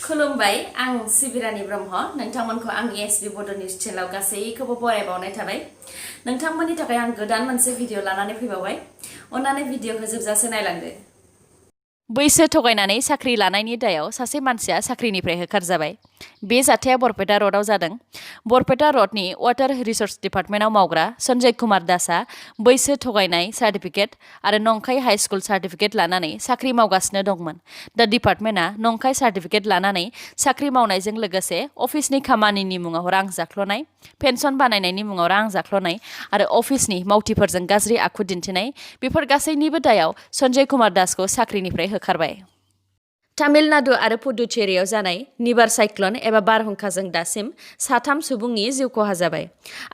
खुलुमबाय आं सिबिरानि ब्रह्म नोंथांमोनखौ आंनि sbbodonews चेनेलाव गासैखौबो बरायबावनाय थाबाय नोंथांमोननि थाखाय आं गोदान मोनसे भिडिअ लानानै फैबावबाय अन्नानै भिडिअखौ जोबजासे नायलांदो बैसो थगायनानै साख्रि लानायनि दायाव सासे मानसिया साख्रिनिफ्राय होखारजाबाय बे जाथाया बरपेटा र'डआव जादों बरपेटा र'डनि वाटार रिसोर्स डिपार्टमेन्टआव मावग्रा सन्जय कुमार दासआ बैसो थगायनाय सार्टिफिकेट आरो नंखाय हाई स्कुल सार्टिफिकेट लानानै साख्रि मावगासिनो दंमोन दा डिपार्टमेन्टआ नंखाय सार्टिफिकेट लानानै साख्रि मावनायजों लोगोसे अफिसनि खामानिनि मुङाव रां जाख्ल'नाय पेन्सन बानायनायनि मुङाव रां जाख्ल'नाय आरो अफिसनि मावथिफोरजों गाज्रि आखु दिन्थिनाय बेफोर गासैनिबो दायाव सन्जय कुमार दासखौ साख्रिनिफ्राय होखारबाय तामिलनाडु आरो पुडुचेरीआव जानाय निबार साइक्लन एबा बारहुंखाजों दासिम 3 सुबुंनि जिउ खहा जाबाय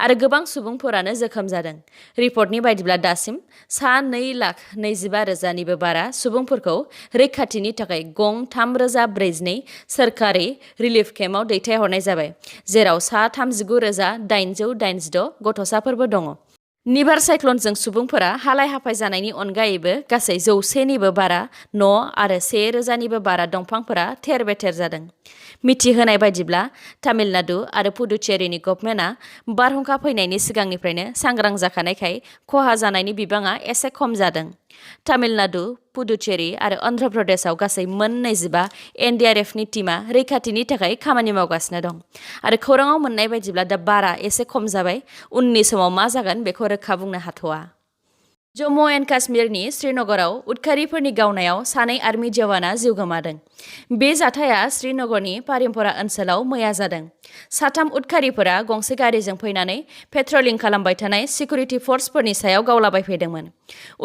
आरो गोबां सुबुंफोरानो जोखोम जादों रिपर्टनि बायदिब्ला दासिम 2,25,000निबो बारा सुबुंफोरखौ रैखाथिनि थाखाय गं 3,042 सोरखारि रिलिफ केम्पआव दैथायहरनाय जाबाय जेराव 39,886 गथ'साफोरबो दङ निबार साइक्लनजों सुबुंफोरा हालाय हाफाय जानायनि अनगायैबो गासै 100निबो बारा न' आरो 1,000निबो बारा दंफांफोरा थेर बेथेर जादों मिथिहोनाय बायदिब्ला तामिलनाडु आरो पुडुचेरीनि गभर्नमेन्टआ बारहुंखा फैनायनि सिगांनिफ्रायनो सांग्रां जाखानायखाय खहा जानायनि बिबाङा एसे खम जादों तामिलनाडु पुडुचेरी आरो अन्ध्र प्रदेशआव गासै मोन 25 एनडीआरएफनि टीमा रैखाथिनि थाखाय खामानि मावगासिनो दं आरो खौराङाव मोननाय बायदिब्ला दा बारा एसे खम जाबाय उननि समाव मा जागोन बेखौ रोखा बुंनो हाथ'वा जम्मू एन्ड काश्मीरनि श्रीनगराव उदखारिफोरनि गावनायाव 2 आर्मि जवाना जिउ गोमादों बे जाथाया श्रीनगरनि पारिमपरा ओनसोलाव मैया जादों 3 उदखारिफोरा गंसे गारिजों फैनानै पेट्रलिं खालामबाय थानाय सिकिउरिटि फोर्सफोरनि सायाव गावलाबायफैदोंमोन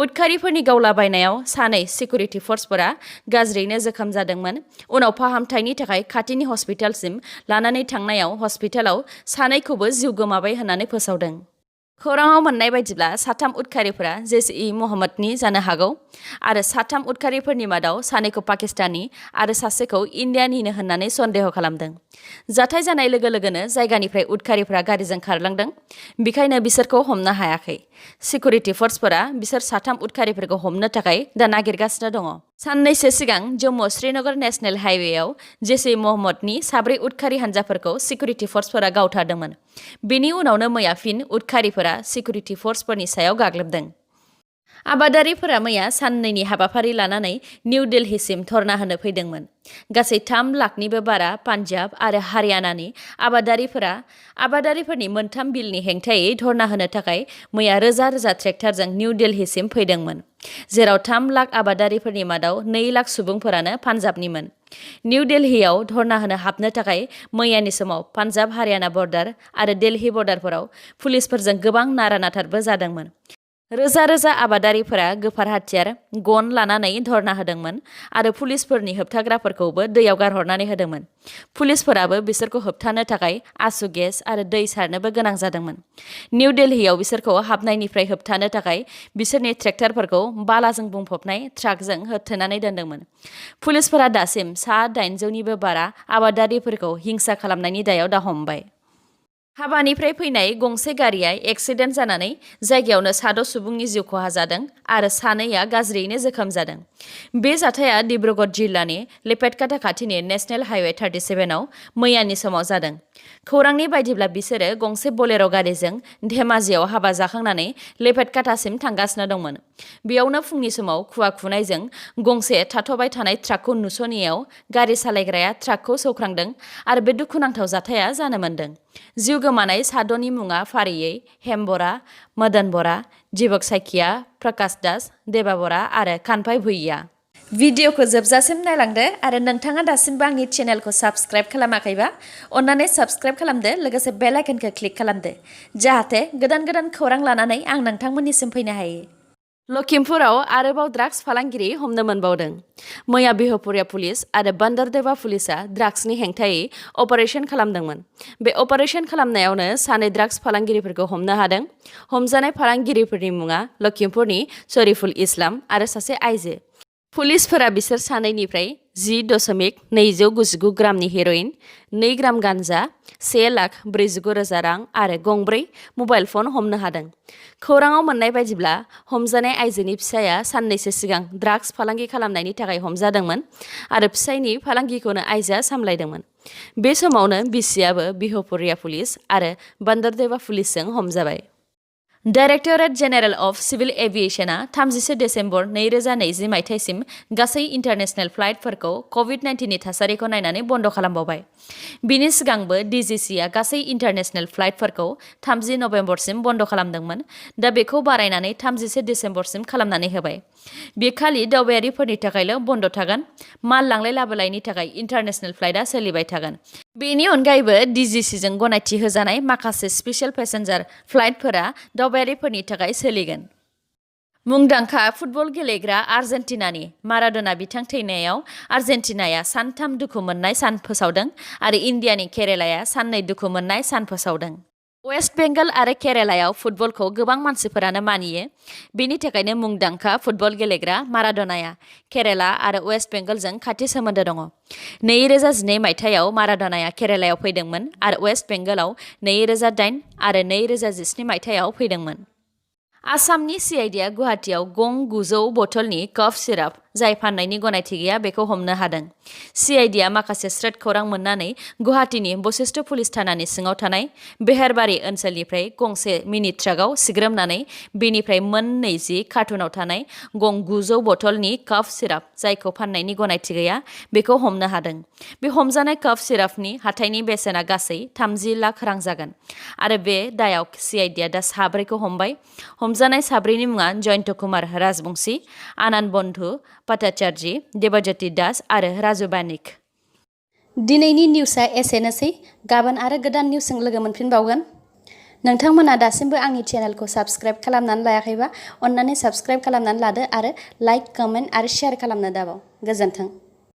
उदखारिफोरनि गावलाबायनायाव 2 सिकिउरिटि फोर्सफोरा गाज्रियैनो जोखोम जादोंमोन उनाव फाहामथायनि थाखाय खाथिनि हस्पिटालसिम लानानै थांनायाव हस्पिटालाव 2खौबो जिउ गोमाबाय होननानै फोसावदों खौराङाव मोननाय बायदिब्ला 3 उदखारिफोरा जेसई मोहम्मदनि जानो हागौ आरो 3 उदखारिफोरनि मादाव 2खौ पाकिस्तानी आरो 1खौ इन्डियानिनो होननानै सन्देह खालामदों जाथाय जानाय लोगो लोगोनो जायगानिफ्राय उदखारिफोरा गारिजों खारलांदों बेखायनो बिसोरखौ हमनो हायाखै सिकिउरिटि फोर्सफोरा बिसोर 3 उदखारिफोरखौ हमनो थाखाय दा नागिरगासिनो दङ साननैसो सिगां जम्मू श्रीनगर नेशनेल हाइवेआव जेसई मोहम्मदनि 4 उदखारि हान्जाफोरखौ सिकिउरिटि फोर्सफोरा गावथारदोंमोन बेनि उनावनो मैया फिन उदखारिफोरा सिकिउरिटि फोर्सफोरनि सायाव गाग्लोबदों आबादारिफोरा मैया साननैनि हाबाफारि लानानै निउ दिल्लीसिम धरना होनो फैदोंमोन गासै 3 लाखनिबो बारा पान्जाब आरो हारियानानि आबादारिफोरनि मोनथाम बिलनि हेंथायै धरना होनो थाखाय मैया रोजा रोजा ट्रेक्टरजों निउ दिल्लीसिम फैदोंमोन जेराव 3 लाख आबादारिफोरनि मादाव 2 लाख सुबुंफोरानो पान्जाबनिमोन निउ दिल्लीआव धरना होनो हाबनो थाखाय मैयानि समाव पान्जाब हारियाना बर्डार आरो दिल्ली बर्डारफोराव पुलिसफोरजों गोबां नारा-नाथारबो जादोंमोन रोजा रोजा आबादारिफोरा गोफार हाथियार गन लानानै धरना होदोंमोन आरो पुलिसफोरनि होबथाग्राफोरखौबो दैयाव गारहरनानै होदोंमोन पुलिसफोराबो बिसोरखौ होबथानो थाखाय आसु गेस आरो दै सारनोबो गोनां जादोंमोन निउ दिल्लीआव बिसोरखौ हाबनायनिफ्राय होबथानो थाखाय बिसोरनि ट्रेक्टरफोरखौ बालाजों बुंफबनाय ट्राकजों होथेनानै दोनदोंमन पुलिसफोरा दासिम 800निबो बारा आबादारिफोरखौ हिंसा खालामनायनि दायाव दा हमबाय हाबानिफ्राय फैनाय गंसे गारिया एक्सिडेन्ट जानानै जायगायावनो 6 सुबुंनि जिउ खहा जादों आरो 2आ गाज्रियैनो जोखोम जादों बे जाथाया डिब्रुगढ़ जिल्लानि लेपेटकाटा खाथिनि नेशनेल हाइवे 37आव मैयानि समाव जादों खौरांनि बायदिब्ला बिसोरो गंसे बोलेरो गारिजों धेमाजियाव हाबा जाखांनानै लेपेटकाटासिम थांगासिनो दंमोन बेयावनो फुंनि समाव खुवा खुनायजों गंसे थाथ'बाय थानाय ट्राकखौ नुस'नियाव गारि सालायग्राया ट्राकखौ सौख्रांदों आरो बे दुखुनांथाव जाथाया जानो मोन्दों जिउ गोमानाय 6नि मुङा फारियै हेम बरा मदन बरा जीवक साइकिया प्रकाश दास देबा बरा आरो कानफाय भुइया भिडिअखौ जोबजासिम नायलांदो आरो नोंथाङा दासिमबो आंनि चेनेलखौ साबस्क्राइब खालामाखैबा अन्नानै साबस्क्राइब खालामदो लोगोसे बेल आइकनखौ क्लिक खालामदो जाहाथे गोदान गोदान खौरां लानानै आं नोंथांमोननिसिम फैनो हायो लखिमपुराव आरोबाव ड्राग्स फालांगिरि हमनो मोनबावदों मैया बिहपुरिया पुलिस आरो बन्दरदेवा पुलिसआ ड्राग्सनि हेंथायै अपारेशन खालामदोंमोन बे अपारेशन खालामनायावनो 2 ड्राग्स फालांगिरिफोरखौ हमनो हादों हमजानाय फालांगिरिफोरनि मुङा लखिमपुरनि शरीफुल इस्लाम आरो सासे आइजो पुलिसफोरा बिसोर सानैनिफ्राय 10.299 ग्रामनि हेर'इन, 2 ग्राम गान्जा, 1,49,000 रां आरो गंब्रै मबाइल फन हमनो हादों। खौराङाव मोननाय बायदिब्ला हमजानाय आइजोनि फिसाया साननैसो सिगां ड्राग्स फालांगि खालामनायनि थाखाय हमजादोंमोन आरो फिसायनि फालांगिखौनो आइजोआ सामलायदोंमोन। बे समावनो बिसियाबो बिहपुरिया पुलिस आरो बान्दरदेवा पुलिसजों हमजाबाय। डाइरेक्टरेट जेनेरेल अफ सिभिल एभिएशना 31 डिसेम्बर 2020 मायथाइसिम गासै इन्टारनेशनेल फ्लाइटफोरखौ कभिड-19नि थासारिखौ नायनानै बन्द खालामबावबाय। बिनि सिगांबो डिजिसिआ गासै इन्टारनेशनेल फ्लाइटफोरखौ 30 नभेम्बरसिम बन्द खालामदोंमोन। दा बेखौ बारायनानै 31 डिसेम्बरसिम खालामनानै होबाय। बेयो खालि दावबायारिफोरनि थाखायल' बन्द थागोन। माल लांलाय लाबोलायनि थाखाय इन्टारनेशनेल फ्लाइटआ सोलिबाय थागोन। बेनि अनगायैबो डिजिसिजों गनायथि होजानाय माखासे स्पेशल पेसेन्जार फ्लाइटफोरा दावबायारिफोरनि थाखाय सोलिगोन। मुंदांखा फुटबल गेलेग्रा आर्जेन्टिनानि माराडोना बिथां थैनायाव आर्जेन्टिनाया सानथाम दुखु मोननाय सान फोसावदों आरो इन्डियानि केरेलाया साननै दुखु मोननाय सान फोसावदों। वेस्ट बेंगल आरो केरेलायाव फुटबलखौ गोबां मानसिफोरानो मानियो। बेनि थाखायनो मुंदांखा फुटबल गेलेग्रा माराडोनाया केरेला आरो वेस्ट बेंगलजों खाथि सोमोन्दो दङ। 2012 मायथाइयाव माराडोनाया केरेलायाव फैदोंमोन आरो वेस्ट बेंगलाव 2008 आरो 2017 मायथाइयाव फैदोंमन। आसामनि सिआइडिआ गुवाहाटीआव गं 900 बथलनि कफ सिराप जाय फाननायनि गनायथि गैया बेखौ हमनो हादों। सिआइडिआ माखासे स्रेड खौरां मोननानै गुवाहाटीनि बशिष्ठ पुलिस थानानि सिङाव थानाय बेहेरबारि ओनसोलनिफ्राय गंसे मिनि ट्राकआव सिग्रोमनानै बेनिफ्राय मोन 20 कार्टुनाव थानाय गं 900 बथलनि कफ सिराप जायखौ फाननायनि गनायथि गैया बेखौ हमनो हादों। बे हमजानाय कफ सिरापनि हाथाइनि बेसेना गासै 30 लाख रां जागोन आरो बे दायाव सिआइडिआ दा साब्रैखौ हमबाय। हमजानाय साब्रैनि मुङा जयन्त कुमार राजबंशी, आनन्द बन्धु भट्टाचार्जी, देबज्योति दास आरो राजु बानिक। दिनैनि निउसआ एसेनोसै। गाबोन आरो गोदान निउसजों लोगो मोनफिनबावगोन। नोंथांमोना दासिमबो आंनि चेनेलखौ साबस्क्राइब खालामनानै लायाखैबा अन्नानै साबस्क्राइब खालामनानै लादो आरो लाइक, कमेन्ट आरो शेयार खालामनो दाबाव। गोजोन्थों।